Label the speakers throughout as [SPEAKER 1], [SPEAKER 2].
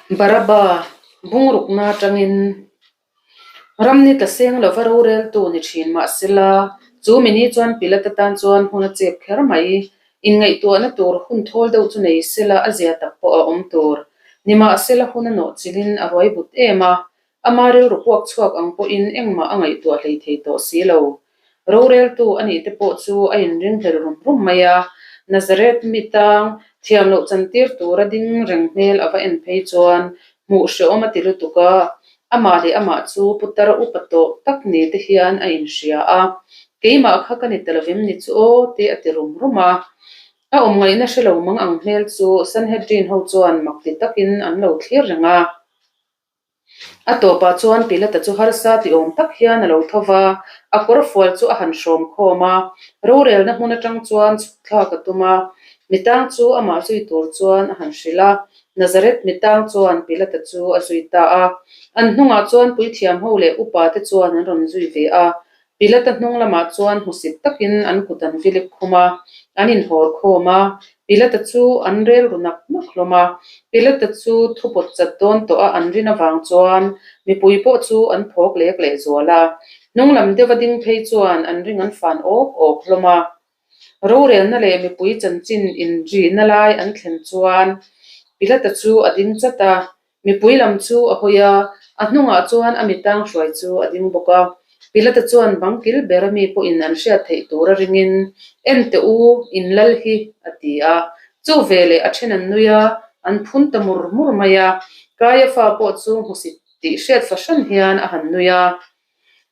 [SPEAKER 1] Baraba bungrukna atangin ramni tla seng lova roreltu ni thin mahsela chu mini chuan Pilata tan chuan hun a chep kher mai. Inngaihtuahna tur hun thawl deuh chu nei sela a zia tak pawh a awm tur. Nimahsela hun a nawh chilhin a ruai but em a, Ama rilru puak chhuak ang pawhin engmah a ngaihtuah hlei thei tawh si lo. Roreltu a nih te pawh chu a inringhlel rum rum mai a, Nazareth mi tang thiam loh chantir tura ding reng hmel a va en phei chuan hmuh hrehawm a ti lutuk a, amah leh amah chu putar upa tawh tak ni te hian a inhria a, Keimah kha ka ni ta lovem ni chu aw te a ti rum rum a. A awm ngaihna hre lo mang ang hmel chu Sanhedrin ho chuan mak ti takin an lo thlir reng a. A tawpah chuan Pilata chu harsa ti awm tak hian a lo tho va, a kawr fual chu a han hrawm khawm a, rorelna hmun atang chuan chhuk thlak a tum a. Mitang chu amah zui tur chuan a han hrilh a, Nazareth mitang chuan Pilata chu a zui ta a. An hnungah chuan puithiam ho leh upa te chuan an rawn zui ve a, Pilata hnung lamah chuan hmusit takin an kut an vilip khum a, an inhawr khawm a. Pilata chu an rel ru nak nak hlawm a. Pilata chu thu pawt chat dawn tawh a an rin avang chuan mipui pawh chu an phawk lek leh zual a. Hnung lam deuha ding phei chuan an ring an fan awk awk hlawm a. Rorelna leh mipui chanchin inrihna lai an thlen chuan Pilata chu a ding chat a. Mipui lam chu a hawi a, a hnungah chuan a mitang hruai chu a ding bawk a. Pilata chuan bang kil ber ami pawhin an hriat theih tura ringin, En teh u, in lal hi, a ti a. Chu veleh a then an nui a, an phun ta mur mur mai a. Kaiafa pawh chu hmusit tih hriat fahran hian a han nui a.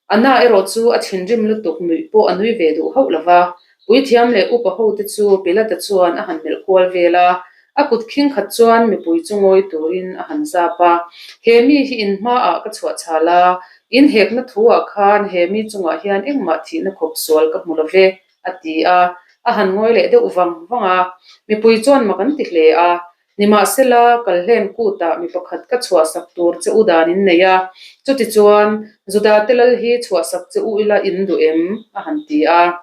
[SPEAKER 1] Anna erawh chu a thinrim lutuk nuih pawh a nui ve duh hauh lo va, puithiam leh upa hote chu Pilata chuan a han melh kual vel a, a kut khing khat chuan mipui chu ngawi turin a han zap a, He mi hi in hmaah ka chhuah chhal a, in hekna thuah khan he mi chungah hian engmah thihna khawp sual ka hmu lo ve, a ti a, a han ngawi leh deuh vang vang a, mipui chuan mak an ti hle a, Nimahsela, Kalhlen kutah mi pakhat ka chhuahsak tur che u dan in nei a, chutichuan, Judate lal hi chhuahsak che u ila in duh em? a han ti a.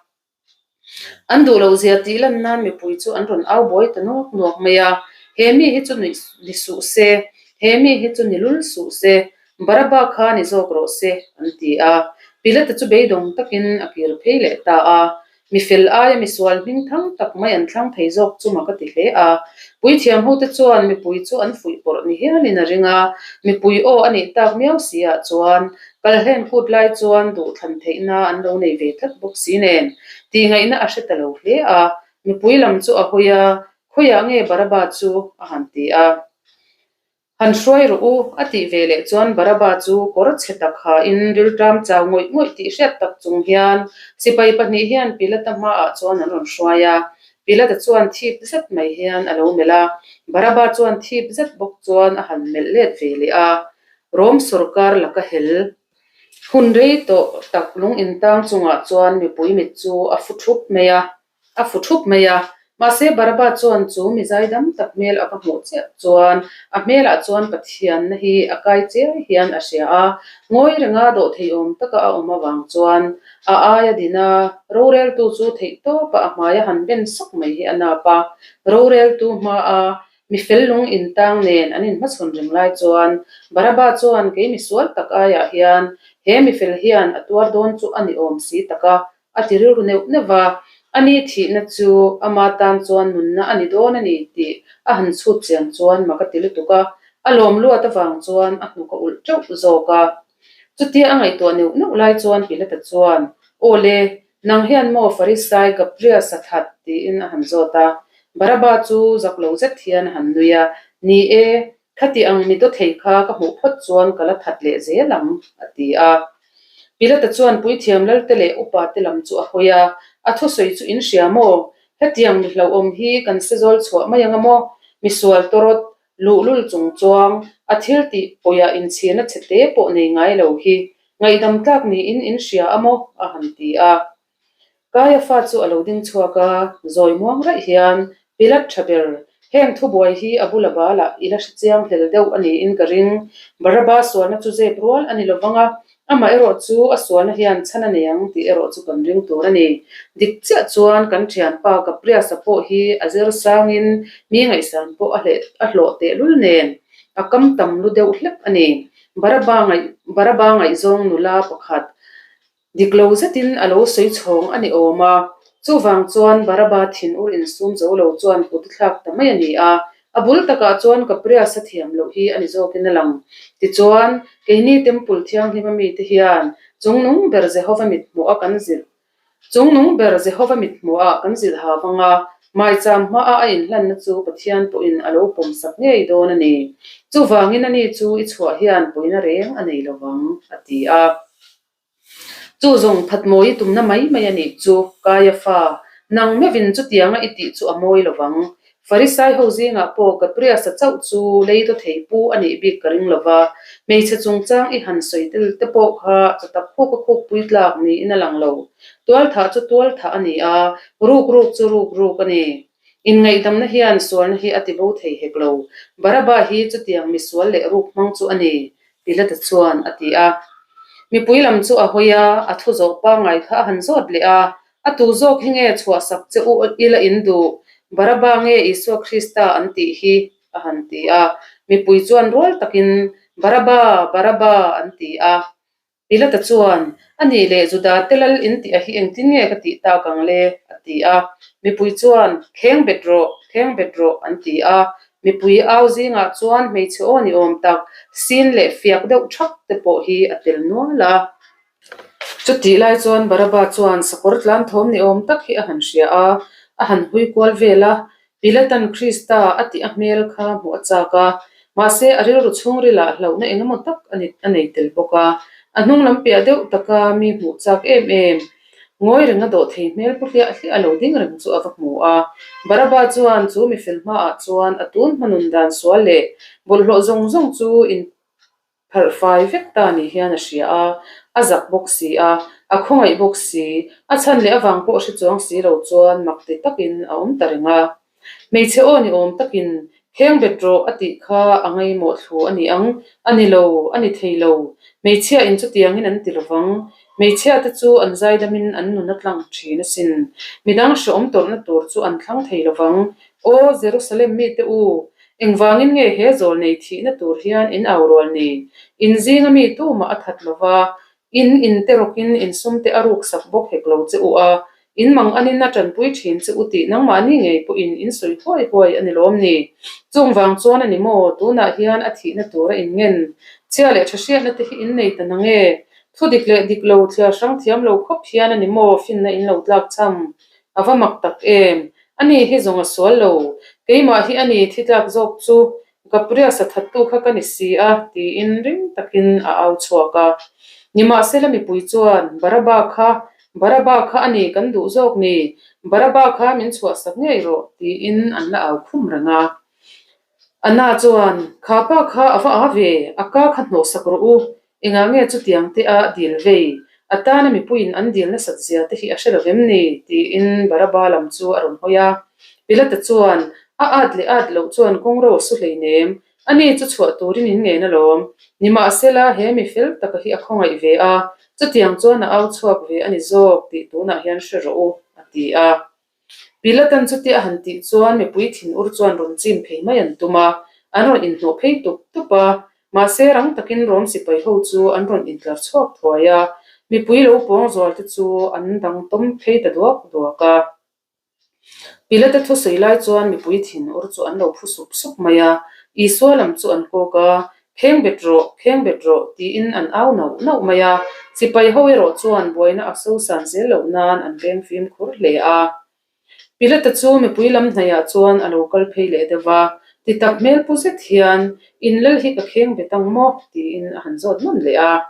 [SPEAKER 1] An duh loh zia tih lan nan mipui chu an rawn au buai ta nuak nuak mai a, He mi hi chu ni suh se, he mi hi chu ni lul suh se, Baraba kha ni zawk rawh se, an ti a. Pilata chu beidawng takin a kir phei leh ta a. Mi fel aia misual hming thang tak mai an thlang thei zawk chu mak a ti hle a. Puithiam hote chuan mipui chu an fuih pawrh ni hialin a ring a, mipui aw a nih tak miau si ah chuan kalhlen kut lai chuan duhthlan theihna an lo nei ve tlat bawk si nen tihngaihna a hre ta lo hle a. Mipui lam chu a hawi a, Khawiah nge Baraba chu? a han ti a. Han hruai rawh u, a tih ve leh chuan Baraba chu kawr chhe tak hain rilṭam chau ngawih ngawih tih hriat tak chung hian sipai pahnih hian Pilata hmaah chuan an rawn hruai a. Pilata chuan thip zet mai hian a lo melh a, Baraba chuan thip zet bawk chuan a han melh let ve leh a. Rom sawrkar laka hel hun rei tawh tak lung intang chungah chuan mipui mit chu a fu thup mai a. A fu thup mai a, mahse Baraba chuan chu mi zaidam tak hmel a va hmuh chiah chuan a hmelah chuan Pathianna hi a kai chiai hian a hria a, ngawi renga dawh theiawm taka a awm avang chuan a aia din a, roreltu chu theih tawpa a hmaia han ben sawk mai hi a nap a, roreltu hmaa mi fel lung intang nen an inhmachhawn reng lai chuan Baraba chuan kei misual tak aiah hian he mi fel hian a tuar dawn chu a ni awm si tak a, A ti rilru neuh neuh va, a ni thihna chu ama tan chuan nunna a ni dawn a ni tih a han chhut chian chuan mak a ti lutuk a, a lawm luat avang chuan a hnuk a ulh teuh zawk a. Chutia a ngaihtuah neuh neuh lai chuan Pilata chuan, Aw le, nang hian maw Farisai Gabriel sathat? tiin a han zawt a. Baraba chu zak lo zet hian a han nui a, Ni e, Khati ang mi dawthei kha ka hmuh phawt chuan ka la that leh zel ang, a ti a. Pilata chuan puithiam lalte leh upa te lam chu a hawi a, A thusawi chu in hria maw? Hetiang mi hlauhawm hi kan se zawl chhuah mai ang a maw? Misual tawrawt, luhlul chung chuang, a thil tih pawia inchhirna chhe te pawh nei ngai lo hi ngaihdam tlak niin in hria a maw? a han ti a. Kaiafa chu a lo ding chhuak a, zawi muang raih hian, Pilat tha ber, heng thubuai hi a bula balah i la hre chiang hlel deuh a niin ka ring. Baraba sualna chu zep rual a ni lovang a, amah erawh chu a sualna hian chhan a nei ang tih erawh chu kan ring tur a ni. Dik chiah chuan kan thianpa Kapriasa pawh hi a zir sangin mi ngaihsan pawh a hlawh tehlul nen. A kam tam lu deuh hlek a ni. Baraba ngaih Baraba ngaihzawng nula pakhat dik lo zetin a lo sawi chhawng a ni awm a. Chuvang chuan Baraba thin ur insum zo lo chuan kut a thlak ta mai a ni a. A bul takah chuan Kaprias a thiam loh hi a ni zawkin a lang. Tichuan, keini Temple Thianghlima mite hian chungnung ber Jehova mithmuh a kan zilh Chungnung ber Jehova mithmuhah kan zilh ha vang a, maicham hmaah a inhlanna chu Pathian pawhin a lo pawmsak ngei dawn a ni. Chuvangin ani chu i chhuah hian pawina reng a nei lo vang, a ti a. Chu zawng phatmawi i tumna mai mai a nih chu, Kaiafa, nang meuhin chutianga i tih chu a mawi lo vang. Farisai ho zingah pawh Gabriasa chauh chu lei daw thei pu a nih bik ka ring lo va, hmeichhe chungchang i han sawi tel te pawh kha chatak khuk a khuk pui tlak niin a lang lo. Tualthah chu tualthah a ni a, ruk ruk chu ruk ruk a ni. Inngaihdamna hian sualna hi a ti bo thei hek lo. Baraba hi chutiang misual leh ruk hmang chu a ni, Pilata chuan a ti a. Mipui lam chu a hawi a, a thu zawh pangngai kha a han zawt leh a, A tu zawk hi nge chhuahsak che u ila in duh? Baraba nge Isua Krista an tih hi? a han ti a. Mipui chuan rual takin, Baraba! Baraba! an ti a. Pilata chuan, A nih leh Juda te lal in tih a hi engtin nge ka tih tak ang le? a ti a. Mipui chuan, Kheng bet rawh! Kheng bet rawh! an ti a. Mipui au zingah chuan hmeichhe aw ni awm tak, sin leh fiak deuh thak te pawh hi a tel nual a. Chutih lai chuan Baraba chuan sakawr tlan thawm ni awm tak hi a han hria a, a han hui kual vel a, Pilatan Krista a tih a hmel kha hmuh a chak a, mahse a rilru chhungrilah hlauhna eng emaw tak a ni a nei tel bawk a, a hnung lam piah deuh taka mi hmuh chak em em. Ngawi reng a dawh thei hmel pu hliah hliah a lo ding reng chu a va hmu a, Baraba chuan chu mifel hmaah chuan a tun hmanun dan sual leh bawlhhlawh zawng zawng chu in Pharh fai vek ta ni hian a hria a, a zak bawk si a, a khawngaih bawk si, a chhan leh avang pawh hre chuang si lo chuan mak ti takin a awm ta reng a. Hmeichhe aw ni awm takin, Kheng bet rawh a tih kha a ngaimawh thlu a ni ang, a ni lo, a ni thei lo, hmeichhia in chutiangin an ti lovang, hmeichhia te chu an zaidamin an nun a tlang thin asin, midang hreawm tawrhna tur chu an thlang thei lovang, Aw Jerusalem mite u, Engvangin nge he zawl nei thihna tur hian in au rual ni? In zinga mi tumah a that lo va, in in te rawkin in sum te a ruk sak bawk hek lo che u a, in mang anin a tanpui thin che u tih nangmahni ngei pawhin in sawi huai huai a ni lawm ni? Chung vang chuan a ni maw, tunah hian a thihna tur a inngen chhia leh tha hriatna te hi in nei ta nang e? Thu dik leh dik lo thliar hrang thiam lo khawp hian a ni maw finna in lo tlak cham? A va mak tak em! Ani hi zawng a sual lo. Keimah hi ani thi tlak zawk chu Gabriel sathattu kha ka ni si a, tiin ring takin a au chhuak a. Nimahsela mipui chuan, Baraba kha, Baraba kha ani kan duh zawk ni, Baraba kha min chhuahsak ngei rawh, tiin an la au khum reng a. Anna chuan, Kha pa kha a va a ve, a ka kha hnawhsak rawh u, engah nge chutiang te a dil vei? A tana mipuiin an dil nasat zia te hi a hre lo vem ni? tiin Baraba lam chu a rawn hawi a. Pilata chuan, A at leh at loh chuan kawngro a su hleinem, ani chu chhuah turin in ngen alawm. Nimahsela, he mi fel taka hi a khawngaih ve a, chutiang chuan a au chhuak ve a ni zawk tih tunah hian hre rawh u, a ti a. Pilatan chutia a han tih chuan mipui thinur chuan rawn chim phei mai an tum a, an rawn inhnawh phei tup tup a. Mahse rang takin Rom sipai ho chu an rawn intlar chhuak thuai a, mipui lo pawng zual te chu an dang tawm phei ta duak duak a. Pilata thusawi lai chuan mipui thinur chu an lo phu sup sup mai a, Isua lam chu an kawk a, Kheng bet rawh, kheng bet rawh, tiin an au nauh nauh mai a, sipai ho erawh chuan buaina a sosan zel loh nan an veng fimkhur hle a. Pilata chu mipui lam hnaihah chuan a lo kal phei leh deuh va, ti tak hmel pu zet hian, In lal hi ka kheng bet ang maw? tiin a han zawt nawn leh a.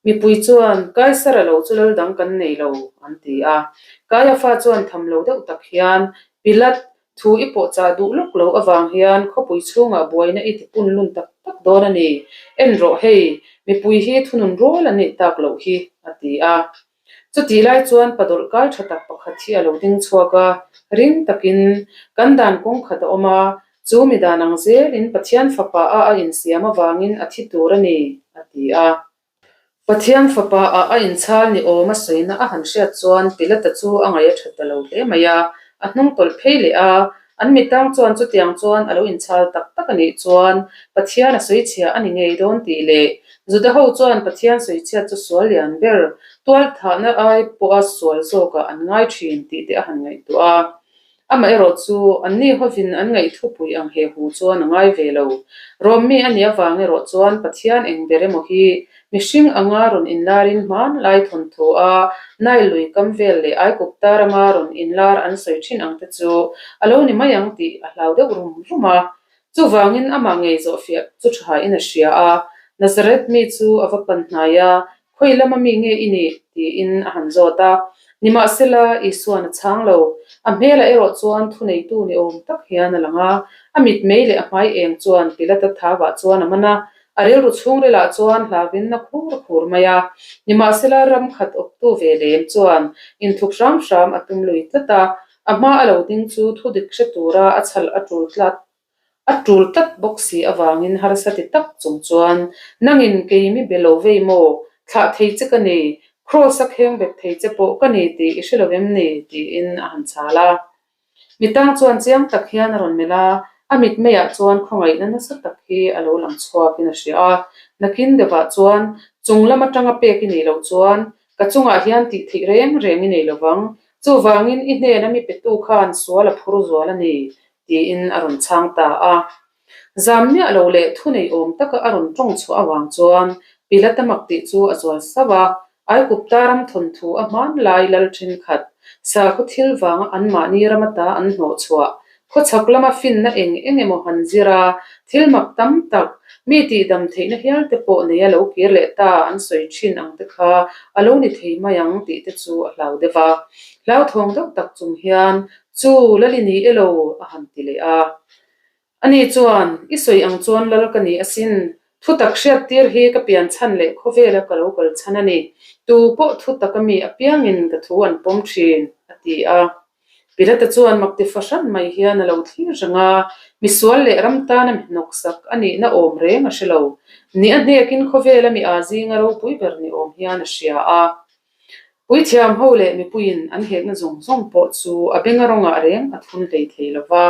[SPEAKER 1] Mipui chuan, Kaisara lo chu lal dang kan nei lo, an ti a. Kaiafa chuan tham lo deuh tak hian, Pilat, Thu i pawh chah duh lawk lo avang hian khawpui chhungah buaina i ti pun lun tak tak dawn a ni. En rawh hei, mipui hi thunun rual an nih tak loh hi, a ti a. Chutih lai chuan padawlh kai tha tak pakhat hi a lo ding chhuak a, ring takin kan dan kawng khat a awm a, chu mi dan ang zelin Pathian fapa a a insiam avangin a thi tur a ni, a ti a. Pathian fapa ah a inchhal ni awm a sawina a han hriat chuan Pilata chu a ngaih a tha ta lo hle mai a, a hnung tawlh phei leh a, An mitang chuan chutiang chuan a lo inchhal tak tak a nih chuan Pathian a sawichhia a ni ngei dawn tih leh Juda ho chuan Pathian sawichhiat chu sual lian ber tualthahna ai pawha sual zawkah an ngai thin tih te a han ngaihtuah a. Amaherawh chu anni hovin an ngaihthupui ang he hu chuan a ngai ve lo. Rawmmi a nih avang erawh chuan Pathian eng ber emaw hi mihring anga rawn inlarin hmanlai thawnthu a Nile lui kam vel leh Aikupta rama rawn inlar an sawi thin ang te chu a lo ni mai ang tih a hlau deuh rum rum a. Chuvangin amah ngei zawhfiah chu thain a hria a, Nazareth mi chu a va pan hnai a, Khawi lama mi nge i nih? tiin a han zawt a. Nimahsela, Isua'n a chhang lo. A hmelah erawh chuan thuneitu ni awm tak hian a lang a, a mitmei leh a hmai eng chuan Pilata thavah chuan a man a, a rilru chhungrilah chuan hlauhin a khur a khur mai a. Nimahsela, ram khat awptu ve lem chuan inthup hram hram a tum lui tlat a, a hma a lo ding chu thudik hre tura a chhal a tul tlat A tul tlat bawk si avangin harsa ti tak chung chuan, Nangin kei mi be lo vei maw? Thlah thei che ka ni, Kraws a kheng bet thei che pawh ka ni tih i hre lo em ni? tiin a han chhal a. Mitang chuan chiang tak hian a rawn melh a, a mitmeiah chuan khawngaihna nasa tak hi a lo lang chhuakin a hria a. Nakin deuhah chuan, Chung lam atanga pek i nih loh chuan ka chungah hian tih theih reng reng i nei lovang, chuvangin i hnena mi petu khan sual a phur zual a ni, tiin a rawn chhang ta a. Zam miah lo leh thunei awm taka a rawn tawng chhuah avang chuan Pilata mak tih chu a zual sauh a, Aikupta ram thawnthu a hmanlai lal thenkhat, sakhaw thil vanga anmahni ram ata an hnawh chhuah, khawchhak lama finna eng eng emaw han zir a, thil mak tam tak, mi tihdam theihna hial te pawh neia lo kir leh ta an sawi thin ang te kha a lo ni thei mai ang tih te chu a hlau deuh a. Hlauthawng deuh tak chung hian Chu, Lal i ni elo? a han ti leh a. Ani chuan, I sawi ang chuan Lal ka ni asin, thutak hriattir hi ka pian chhan leh khawvela ka lo kal chhan a ni. Tu pawh thutak a mi apiangin ka thu an pawm thin, a ti a. Pilata chuan makti fahran mai hian a lo thlir reng a, misual leh ram tana mi hnawksak a nihna awm reng a hre lo. Ni a hnekin khawvela mi aa zinga ropui ber ni awm hian a hria a. Puithiam ho leh mipuiin an hekna zawng zawng pawh chu a benga rawngah reng a thun hlei thei lo va.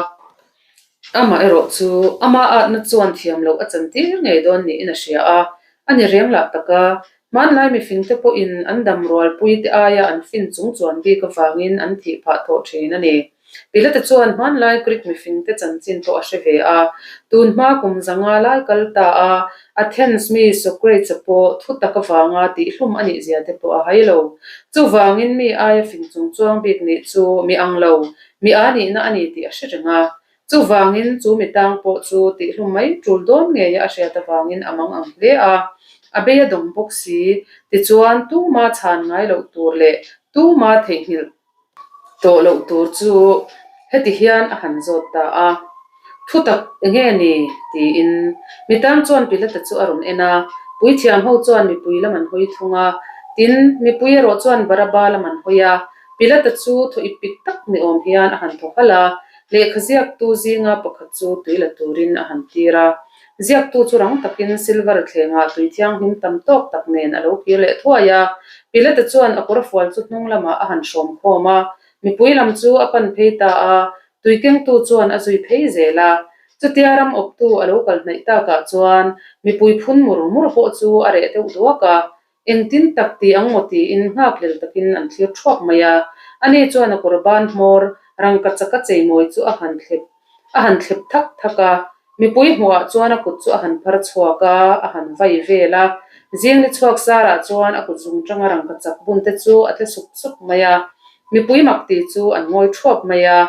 [SPEAKER 1] Amah erawh chu ama atna chuan thiam loh a chantir ngei dawn niin a hria a, a ni reng lah tak a. Hmanlai mifingte pawhin an dam rualpuite aia an fin chung chuan bik avangin an thih phah thawh thin a ni. Pilate chuan hmanlai Greek mifingte chanchin pawh a hre ve a, tun hma kum zanga lai kal ta a, Athens mi Socrates-a pawh thu tak avanga tihhlum a nih zia te pawh a hai lo. Chuvangin mi aia fing chung chuang bik nih chu mi ang lo, mi a nihna a ni tih a hre reng a. Chuvangin chu mi tang pawh chu tihhlum mai tul dawn ngeia a hriat avangin a mang ang hle a, a bei a dawng bawk si. Tichuan, tuma chhan ngai loh tur leh tuma theihnghilh Tawh loh tur chu heti hian a han zawt ta a, Thu tak enge ni? tiin mitang chuan Pilata chu a rawn en a, puithiam ho chuan mipui lam an hawi thung a, tin, mipui erawh chuan Baraba lam an hawi a. Pilata chu thaw ip pik tak ni awm hian a han thaw halh a, lehkha ziaktu zinga pakhat chu tui la turin a han tir a. Ziaktu chu rang takin silver thlengah tui thianghlim tam tawk tak nen a lo kir leh thuai a. Pilate chuan a kawrfual chu hnung lamah a han hrawm khawm a, mipui lam chu a pan phei ta a, tui kengtu chuan a zui phei zel a. Chutia ram awptu a lo kal hnaih takah chuan mipui phun mur mur pawh chu a reh deuh duak a, Engtin tak ti ang maw tiin nghakhlel takin an thlir thuak mai a. Ani chuan a kawr ban hmawr rangka chaka cheimawi chu a han thlep a han thlep thak thak a. Mipui hmuhah chuan a kut chu a han phar chhuak a, a han vai vel a. Zing ni chhuak sarah chuan a kut zung tanga rangka chak bun te chu a tle sup sup mai a. Mipui mak ti chu an ngawi thuap mai a.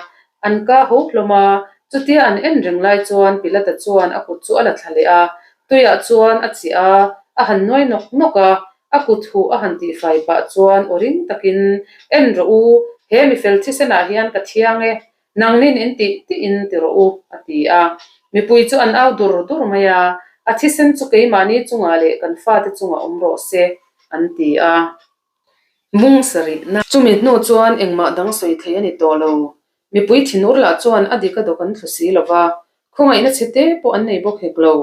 [SPEAKER 1] An ka ho hlawm a, chutia an en reng lai chuan Pilata chuan a kut chu a la thla leh a, Tuiah chuan a chiah a, a han nuai nawk nawk a, a kut huh a han tihfai pah chuan aw ring takin, En rawh u, he mifel thisenah hian ka thiang e, nangnin in tih tihin ti rawh u, a ti a. Mipui chu an au dur dur mai a, A thisen chu keimahni chungah leh kan fate chungah awm rawh se, an ti a. Mung sarihna. Chumi hnu chuan engmah dang sawi thei a ni tawh lo. Mipui thinur lah chuan a dik a dawk an thlu si lo va, khawngaihna chhe te pawh an nei bawk hek lo.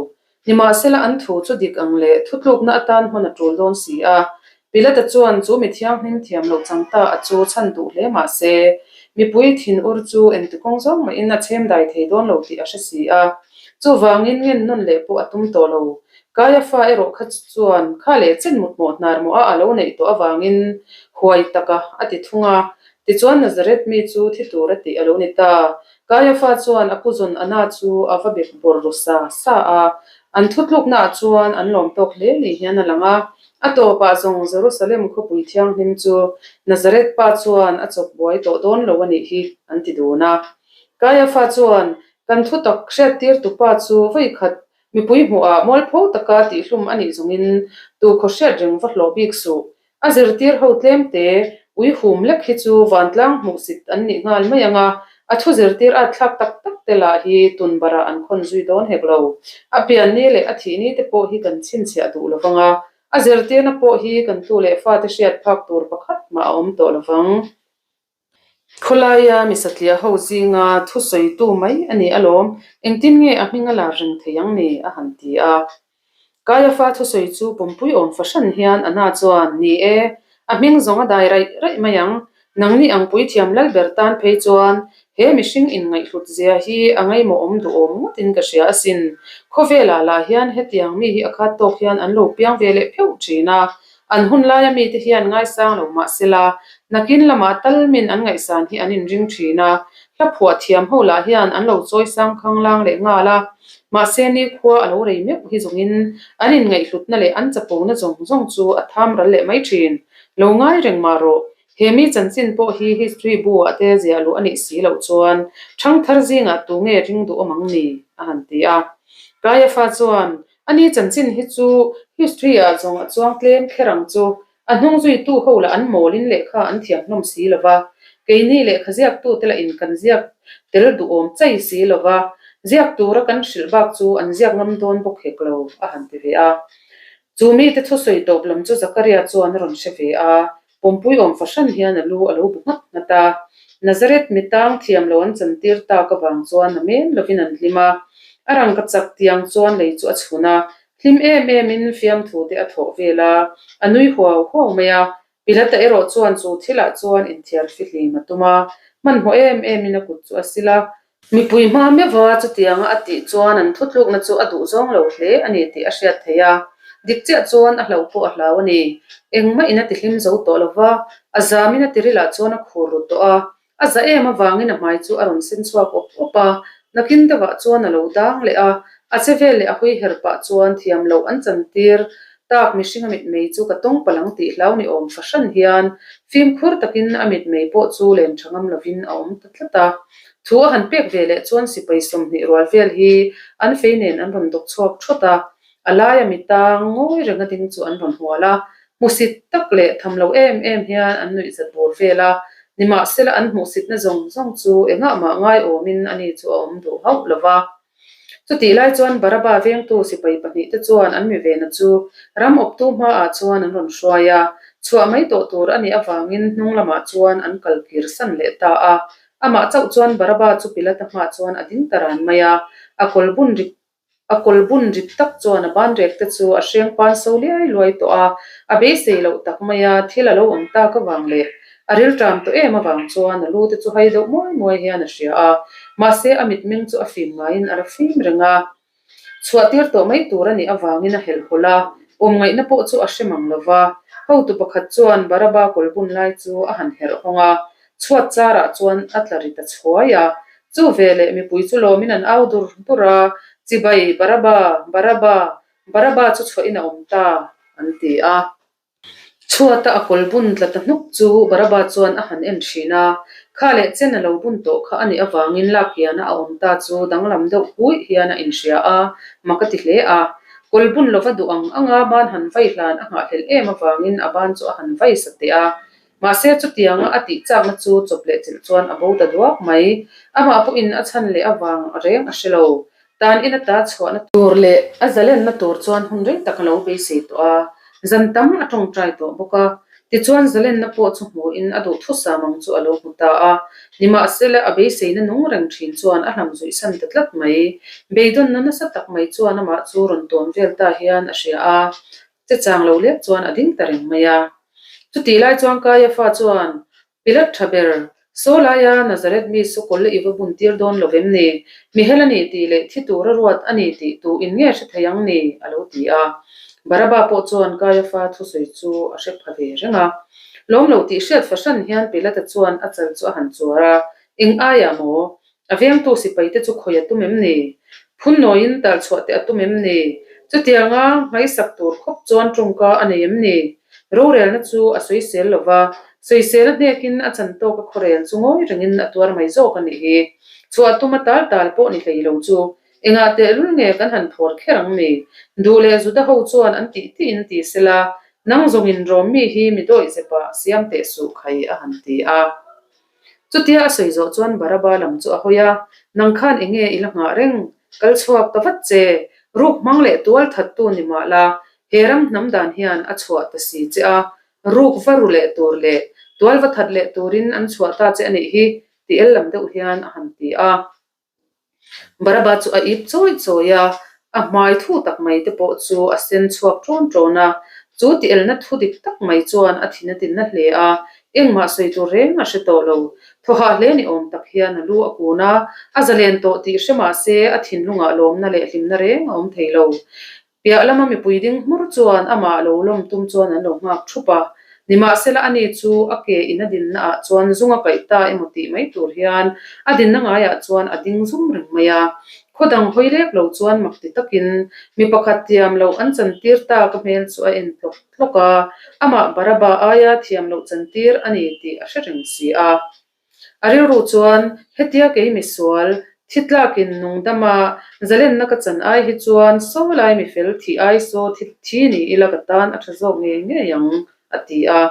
[SPEAKER 1] Nimahsela an thu chu dik ang leh thutlukna atan hman a tul dawn si a. Pilata chuan chu mi thianghlim thiam loh chang ta a chu chhan duh hle mah se. Mipui thinur chu engti kawng zawng mahin a chhem dai thei dawn lo tih a hre si a. Chuvangin ngen nawn leh pawh a tum tawh lo. Kaiafa erawh kha chuan kha leh chen mutmawh hnar mawh a a lo neih tawh avangin huai taka a ti thung a. Tichuan Nazareth mi chu thi tur a tih a lo ni ta. Kaiafa chuan a pu zawn Anna chu a va bek bawr ru sa sa a. An thutluknaah chuan an lawm tawk hle ni hian a lang a. A tawpah zawng Jerusalem khawpui thianghlim chu Nazareth pa chuan a chawp buai tawh dawn lo a nih hi, an ti dun a. Kaiafa chuan, Kan thutak hriattir tupa chu vawikhat mipui hmuhah mualpho taka tihhlum a nih zawngin tu khaw hriat reng va hlawh bik suh. A zirtir ho tlemte ui hum lek hi chu vantlang hmuhsit an nih nghal mai ang a, a thu zirtir at thlak tak tak te lah hi tun barah an khawn zui dawn hek lo. A pian ni leh a thih ni te pawh hi kan chhinchhiah duh lo vang a, a zirtirna pawh hi kan tu leh fate hriat phak tur pakhat mah a awm tawh lo vang. Khawlaia mi satliah ho zinga thusawitu mai a ni alawm, engtin nge a hming a lar reng thei ang ni? a han ti a. Kaiafa thusawi chu pumpui awm fahran hian Anna chuan, Ni e, a hming zawng a dai raih raih mai ang, nangni ang puithiam lal ber tan phei chuan he mihring inngaihhlut zia hi a ngaimawhawm duhawm ngawtin ka hria asin. Khawvelah lah hian hetiang mi hi a khat tawk hian an lo piang ve leh pheuh thin a, An hun laia mite hian ngaisang lo mah sela, nakin lamah tal min an ngaihsan hi an inring thin a, hla phuah thiam ho lah hian an lo chawi sang khanglang leh nghal a. Mahse nikhua a lo rei meuh hi zawngin an inngaihhlutna leh an chapona zawng zawng chu a tham ral leh mai thin. Lo ngai reng mah rawh, he mi chanchin pawh hi history bu ah te ziah luh a nih si loh chuan ṭhangthar zingah tu nge ring duh awm ang ni? a han ti a. Kaiafa chuan Ani chanchin hi chu history ah zawng a chuang tlem kher ang chu. A hnung zuitu ho lah an mawlin lehkha an thiam hlawm si lo va, keini lehkha ziaktute lah in kan ziak tel duhawm chai si lo va, ziak tura kan hrilh bak chu an ziak ngam dawn bawk hek lo, a han ti ve a. Chu mite thusawi tawp lam chu Zakaria chuan a rawn hre ve a, Pumpui awm fahran hian a lu a lo bu nghat nghat a. Nazareth mi tang thiam lo an chantir tak avang chuan a men lovin an hlim a. A rangka chak tiang chuan lei chu a chhun a, hlim em emin fiamthu te a thawh vel a, a nui huau huau mai a. Pilata erawh chuan chu thilah chuan inthiar fihlim a tum a, hmanhmawh em emin a kut chu a sil a. Mipui hma meuha chutianga a tih chuan an thutlukna chu a duhzawng lo hle a ni tih a hriat theih a, dik chiah chuan a hlauh pawh a hlau a ni. Engmah in a tihlim zo tawh lo va, a zamin a tirilah chuan a khur ru tawh a, a za em avangin a hmai chu a rawn sen chhuak awp awp a, nakin deuhah chuan a lo dang leh a, a che vel leh a hui her pah chuan thiam loh an chantir tak mihring a mitmei chu ka tawng palh ang tih hlau ni awm fahran hian fimkhur takin a mitmei pawh chu len tha ngam lovin a awm ta tlat a. Thu a han pek ve leh chuan sipai 20 rual vel hi an fei nen an rawn dawk chhuak thawt a, a laia mi tang ngawi renga ding chu an rawn hual a, hmusit tak leh tham lo em em hian an nuih zat bur vel a, nimahsela an hmuhsitna zawng zawng chu engah mah ngaiawmin ani chu a awm duh hauh lo va. Chutih lai chuan Baraba vengtu sipai pahnihte chuan an mi vena chu ram awptu hmaah chuan an rawn hruai a, chhuah mai tawh tur a nih avangin hnung lamah chuan an kal kir san leh ta a. Amah chauh chuan Baraba chu Pilata hmaah chuan a ding ta ran mai a, a kawl bun rit a kawl bun rit tak chuan a banrek te chu a hreng pan so liai luai tawh a, a beisei loh tak mai a, thil a lo awm tak avang leh A rilṭam tawh em avang chuan a lu te chu hai deuh muai muai hian a hria a, mahse a mitmeng chu a fim ngaiin a la fim reng a. Chhuah tir tawh mai tur a nih avangin a helh hawlh a, awm ngaihna pawh chu a hre mang lo va. Hotu pakhat chuan Baraba kawl bun lai chu a han herh hawng a, chhuat charah chuan a tla ri ta chhuai a. Chu veleh mipui chu lawmin an au dur dur a, Chibai, Baraba, Baraba, Baraba chu chhuahin a awm ta, an ti a. Chhuata a kawl bun tla ta hnuk chu Baraba chuan a han en thin a, kha leh chen a lo bun tawh kha a nih avangin lak hiana a awm ta chu danglam deuh huih hian a inhria a, mak a ti hle a. Kawl bun lova duh ang anga ban han vai hlan a nghahhlelh em avangin a ban chu a han vai sa teh a. Mahse chutianga a tih chakna chu chawp leh chilh chuan a bo ta duak mai. Amah pawhin a chhan leh avang reng a hre lo. Tan in ata chhuahna tur leh a zalenna tur chuan hun rei tak a lo beisei tawh a, zan tam a tawngtai tawh bawk a. Tichuan zalenna pawh chu hmuhin a duh thusam ang chu a lo hmu ta a. Nimahsela a beiseina nung reng thin chuan a hlam zuihsan ta tlat mai. Beidawnna nasa tak mai chuan amah chu rawn tawn vel ta hian a hria a, che chang lo lek chuan a ding ta reng mai a. Chutih lai chuan Kaiafa chuan Pilat tha ber, Saw laia Nazareth mi saw kawl i va bun tir dawn lo vem ni? Mihel a ni tih leh thi tura ruat a ni tih tu in nge hre thei ang ni? a lo ti a. Baraba pawh chuan Kaiafa thusawi chu a hre pha ve reng a. Lawm lo tih hriat fahran hian Pilata chuan a chal chu a han chuar a, Eng aiah maw? A vengtu sipai te chu khawi a tum em ni? Phunnawiin tal chhuah te a tum em ni? Chutianga ngaihsak tur khawp chuan tawngka a nei em ni? Rorelna chu a sawisel lo va, sawisel a hnekin a chan tawk a khawrel chu ngawi rengin a tuar mai zawk a nih hi. Chhuah tuma tal tal pawh ni hlei lo chu engah tehlul nge kan han phawr kher ang ni? Duh leh Juda ho chuan an tih tiin ti sela, nang zawngin Rom mi hi mi dawih zepah siam teh suh khai a han ti a. Chutia a sawi zawh chuan Baraba lam chu a hawi a, Nang khan eng nge i la nghah reng? Kal chhuak ta vat che, ruk hmang leh tual thattu ni mah la, he ram hnam dan hian a chhuah ta si che a, ruk va ru leh tur leh tual va that leh turin an chhuah ta che a nih hi, ti el lam deuh hian a han ti a. Baraba chu a ip chawi chawi a, a hmai thu tak mai te pawh chu a sen chhuak ṭawn ṭawn a. Chu ti elna thu dik tak mai chuan a thin a tinna hle a, engmah sawi tur reng a hre tawh lo. Thawhah hle ni awm tak hian a lu a kun a, a zalen tawh tih hre mah se a thinlungah lawmna leh hlimna reng a awm thei lo. Piah lama mipui ding hmur chuan amah lo lawm tum chuan an lo nghak thup a. Nimahsela ani chu a ke in a dinna ah chuan zung a kaih ta emaw tih mai tur hian a dinna ngaiah chuan a ding zum reng mai a. Khaw dang hawi lek lo chuan mak ti takin mi pakhat thiam loh an chantir ta ka hmel chu a en tlawk tlawk a, amah Baraba aia thiam loh chantir a ni tih a hre reng si a. A rilru chuan, Hetia kei misual, thi tlakin nungdama zalenna ka chan ai hi chuan saw lai mifel thih ai saw thi thi ni ila ka tan a tha zawk ngei ngei ang, a ti a.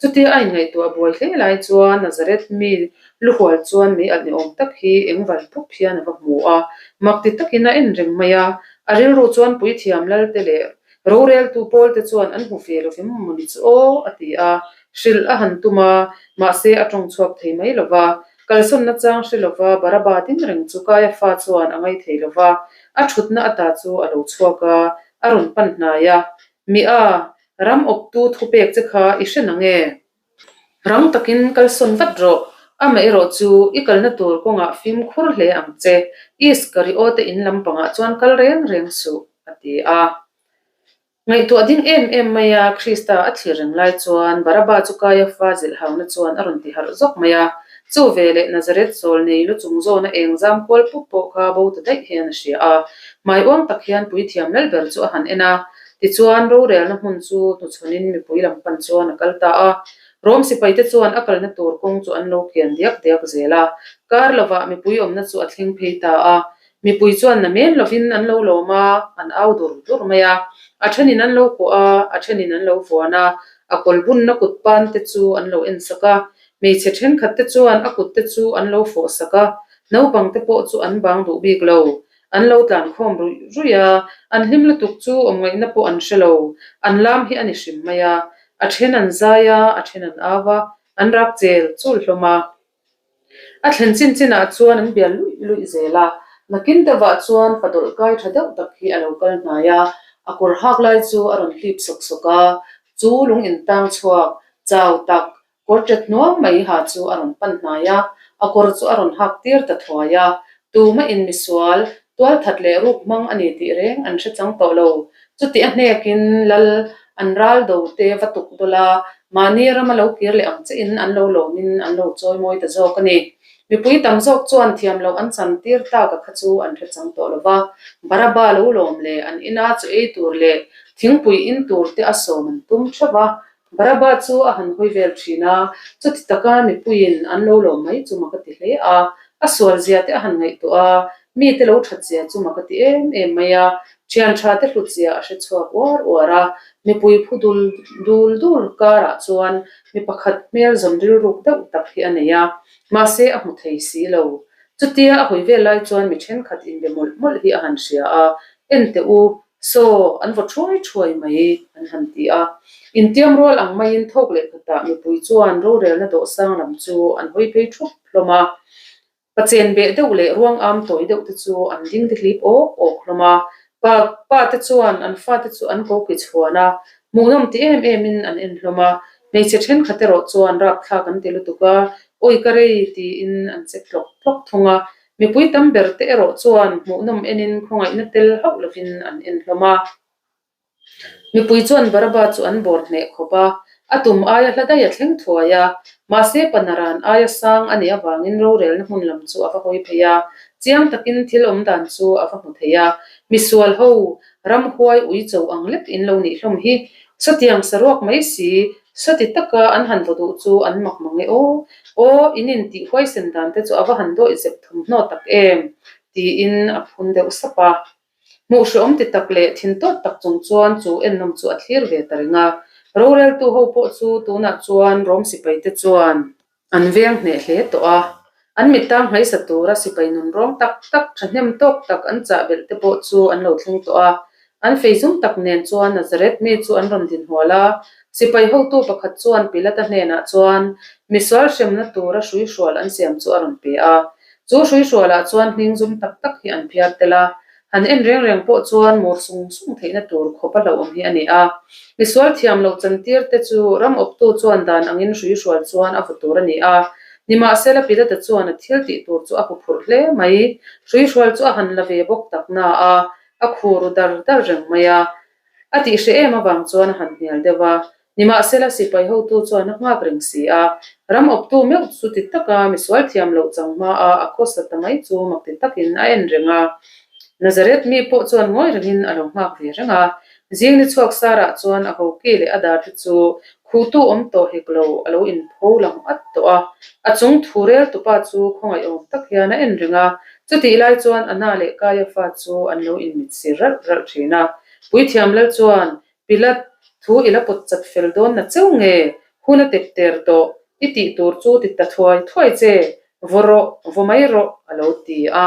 [SPEAKER 1] Chutia a inngaihtuah buai hle lai chuan Nazareth mi luhual chuan mei alh ni awm tak hi eng val pup hian a va hmu a, mak ti takin a en reng mai a. A rilru chuan puithiam lalte leh roreltu pawlte chuan an hmu ve lovem mawni chu aw, a ti a. Hrilh a han tum a, mahse a tawng chhuak thei mai lo va. Kalsawnna chang hre lo va, Baraba ding reng chu Kaiafa chuan a ngai thei lo va. A thutna ata chu a lo chhuak a, a rawn pan hnai a. Mi a, ram awptu thupek che kha i hre nang e? Rang takin kalsawn vat rawh. Amaherawh chu i kalna tur kawngah fimkhur hle ang che. Iskariawte in lampangah chuan kal reng reng suh, a ti a. Ngaihtuah ding em em mai a, Krista a thlir reng lai chuan Baraba chu Kaiafa zilhhauna chuan a rawn ti harh zawk mai a. Chu veleh Nazareth zawl nei lu chung zawna eng zam kual pup pawh kha bo ta daih hian a hria a. Hmai uang tak hian puithiam lalber chu a han en a, tichuan rorelna hmun chu hnuchhawnin mipui lam pan chuan a kal ta a. Rom sipaite chuan a kalna tur kawng chu an lo kian diak diak zel a, kar lovah mipui awmna chu a thleng phei ta a. Mipui chuan na men lovin an lo lawm a, an au dur dur mai a. A thenin an lo kuah a, a thenin an lo vuan a, a kawl bunna kut pan te chu an lo en sak a. Hmeichhe thenkhat te chuan a kut te chu an lo fawh sak a, naupang te pawh chu an bang duh bik lo. An lo tlan khawm ruih ruih a, an hlim lutuk chu awmngaihna pawh an hre lo. An lam hi a ni hrim mai a, a then an zai a, a then an au a, an rak chel chul hlawm a. A thlen chin chinah chuan an bial luih luih zel a, nakin deuhah chuan fa dawlh kai tha deuh tak hi a lo kal hnai a, a kawr hak lai chu a rawn hlip sawk sawk a, chu lung intang chhuak, chau tak, kawr ṭet hnuang mai ha chu a rawn pan hnai a, a kawr chu a rawn hak tir ta thuai a, tumah in misual, tualthat leh ruk hmang a ni tih reng an hre chang tawh lo. Chuti a hnekin lal an ral do te va tuk dawlh a, mahni rama lo kir leh ang chiahin an lo lawmin an lo chawi mawi ta zawk a ni. Mipui tam zawk chuan thiam loh an chan tir tak a kha chu an hre chang tawh lo va, Baraba lo lawm leh an ina chu ei tur leh thingpui in tur te a sawm an tum theuh va, Baraba chu a han hawi vel thin a, chuti taka mipuiin an lo lawm mai chu mak a ti hle a, a sual zia te a han ngaihtuah a, mite lo that zia chu mak a ti em em mai a, thian tha te hlut zia a hre chhuak uar uar a, mipui phu dul dul dul karah chuan mi pakhat hmel zawn rilruk deuh tak hi a nei a, mahse a hmu thei si lo. Chutia a hawi vel lai chuan mi thenkhat inbe mawlh mawlh hi a han hria a, en teh u, Saw, an vaw thuai thuai mai, an han ti a. Intiam rual ang maiin thawk leh khatah mipui chuan rorelna dawhsang lam chu an hawi phei thup hlawm a. Pachen beh deuh leh ruang am tawi deuh te chu an ding te hlip awk awk hlawm a. Pa pa te chuan an fate chu an ko ki chhuan a, hmuhnawm ti em em in an en hlawm a. Hmeichhe thenkhat erawh chuan rapthlak an ti lutuk a. Awi ka rei tiin an che tlawk tlawk thung a. Mipui tam ber te erawh chuan hmuhnawm enin khawngaihna tel hauh lovin an en hlawm a. Mipui chuan Baraba chu an bawr hneh khawp a, a tum aia hla daih a thleng thuai a. Mahse Panaran aia sang a nih avangin rorelna hmun lam chu a va hawi phei a, chiang takin thil awm dan chu a va hmu thei a. Misual ho ramhuai ui cho ang lek in lo nih hlawm hi. Sawtiang saruak mai si, sawti taka an han vaw duh chu an mak mang e aw. Aw, in intih huaisen dan te chu a va han dawih zep thawmhnaw tak em? tiin a phun deuh sap a. Hmuh hreawm ti tak leh thin tawt tak chung chuan chu ennawm chu a thlir ve ta reng a. Roreltu ho pawh chu tunah chuan Rom sipai te chuan an veng hneh hle tawh a. An mittang hmaisa tura sipai nun rawng tak tak thahnem tawk tak an chah belh te pawh chu an lo thleng tawh a. An fei zum tak nen chuan Nazareth mi chu an rawn dinhual a. Sipai hotu pakhat chuan Pilata hnenah chuan misual hremna tura hruihrual an siam chu a rawn pe a. Chu hruihrualah chuan hming zum tak tak hi an phiar tel a, han en reng reng pawh chuan mur sung sung theihna tur khawp a hlauhawm hi a ni a. Misual thiam loh chantir te chu ram awptu chuan dan angin hruihrual chuan a vaw tur a ni a. Nimahsela Pilata chuan a thil tih tur chu a huphurh hle mai. Hruihrual chu a han la ve bawk tak na a, a khur ru dar dar reng mai a. A tihhreh em avang chuan a han hnial deuh a, Nimahsela sipai hotu chuan a nghak reng si a, ram awptu meuh chu ti taka misual thiam loh chang hmaa a khawsa ta mai chu mak ti takin a en reng a. Nazareth mi pawh chuan ngawi rengin a lo nghak ve reng a. Zing ni chhuak Sarah chuan a hoki leh a dar te chu khuhtu awm tawh hek lo a lo inpho lang at tawh a. A chung thu rel tupa chu khawngaihawm tak hian a en reng a. Chutih lai chuan Anna leh Kaiafa chu an lo inmitsir ralh ralh thin a. Puithiam lal chuan Pilat, thu i la pawt chat fel dawn na cheu nge? Hun a tep ter tawh, i tih tur chu ti ta thuai thuai che, vaw rawh, vaw mai rawh, a lo ti a.